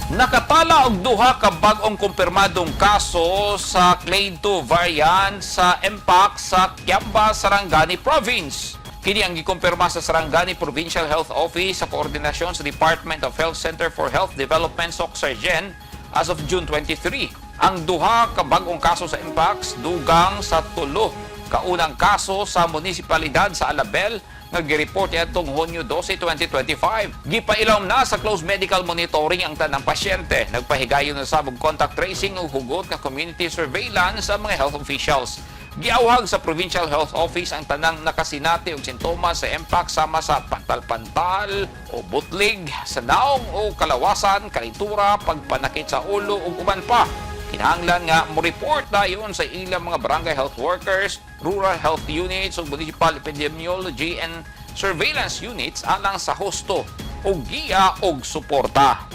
Nakatala og duha ka bag-ong kumpirmadong kaso sa Clade 2 variant sa Mpox sa Kiamba, Sarangani Province. Kini ang gikumpirma sa Sarangani Provincial Health Office sa koordinasyon sa Department of Health Center for Health Development SOCCSKSARGEN as of June 23. Ang duha ka bag-ong kaso sa Mpox dugang sa tulo kaunang kaso sa munisipalidad sa Alabel nga gireport niadtong Hunyo 12, 2025. Gipailawom na sa close medical monitoring ang tanang pasyente. Nagpahigayon na sab og contact tracing ug hugot nga community surveillance sa mga health officials. Giawhag sa Provincial Health Office ang tanang nakasinati og sintomas sa Mpox sama sa pantal-pantal o butlig sa naong o kalawasan, kalintura, pagpanakit sa ulo ug uban pa. Kinahanglan nga mo report dayon sa ilang mga barangay health workers, rural health units ug municipal epidemiology and surveillance units alang sa husto og giya og suporta.